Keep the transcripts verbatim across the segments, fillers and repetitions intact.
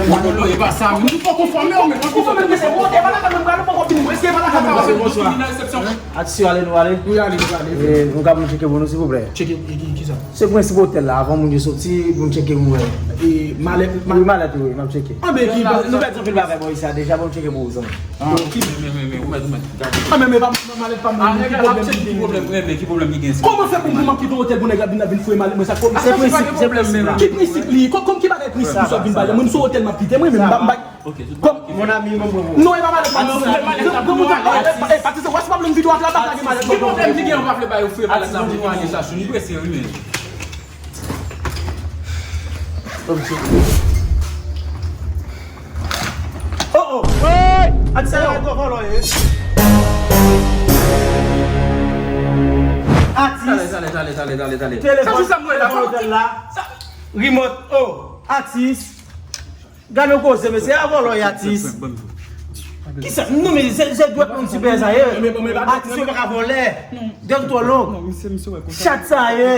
Non, non, non, e pa sa, men nou poko fòme w, men nou poko fòme w, men se bon, e pa lakay mwen pral, nou poko fini, mwen, eske e pa lakay mwen pral? Bonswa. Atis yo, ale nou ale. Wi, ale, nou ale. E, nou ka pou nou tcheke pou nou, silvouplè? Tcheke, e, ki, ki sa? Se prensip otèl la, avan moun yo soti, pou nou tcheke pou nou wè. E, malèt, wi, malèt, wi, m ap tcheke. Anben, ki, nou pèdi anpil bagay bò isi a deja, pou nou tcheke pou ou, zanmi. Ah, ok, men, men, men, men, ou mèt, ou mèt, gade. Ah, men, men, pa, pa malèt pa m, ah, nèg la, ki pwoblèm ki gen? Ki pwoblèm ki gen, silvouplè? Kòman fè pou, pou m ap kite otèl pou nèg la vin, la vin fouye malèt mwen sa? Kòman? Se prensip, se prensip la. Ki prensip li? Kòm, kòm ki bagay prensip ou sot vin bay la? Mwen, m sou otèl m ap kite, mwen menm, m pa, m pa. Ok, tout bon. Mon ami, mwen, mwen, mwen. Non, e pa malèt pa m. Patizan, wè, se pa vle m videyo ak la, pa lage malèt. Ki pwoblèm ki gen, ou pa vle ba yo fouye malèt la pou nou ale sa, chou? Nou prese, wi, men. Oh, oh. Atis, sa yo gwo vòlò ye. Atis. Tale, tale, tale, tale, tale, tale. Telefòn, sa, sa, mwen la, telefòn, otèl la. Remote, oh, atis. Gade yon koze, mesye, a vòlò ye, atis. Kisa? Non, men se, se dwèt moun sipè sa ye. Atis yo pa ka vòlè. Dwèt twò long. Chat sa ye.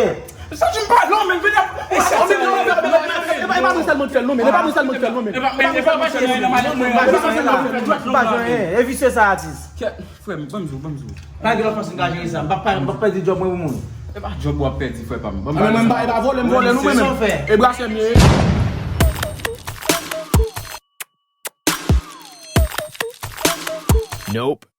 Sa di m pa non, men vini. E pa mwen sèlman k fè l non, men e pa mwen sèlman k fè l non, men e pa mwen sèlman k fè l non, men. E pa mwen sèlman k fè l non, men. E visye sa, atis. Frè m, ban m di w, ban m di w. Pa gen lòt fason m ka jere sa. M p ap pa, m p ap pèdi djòb mwen pou moun. E pa djòb w ap pèdi, frè pa m. Ban m pale sa. E pa vòlè m vòlè non, mwen menm. E brasè m ye. Nope.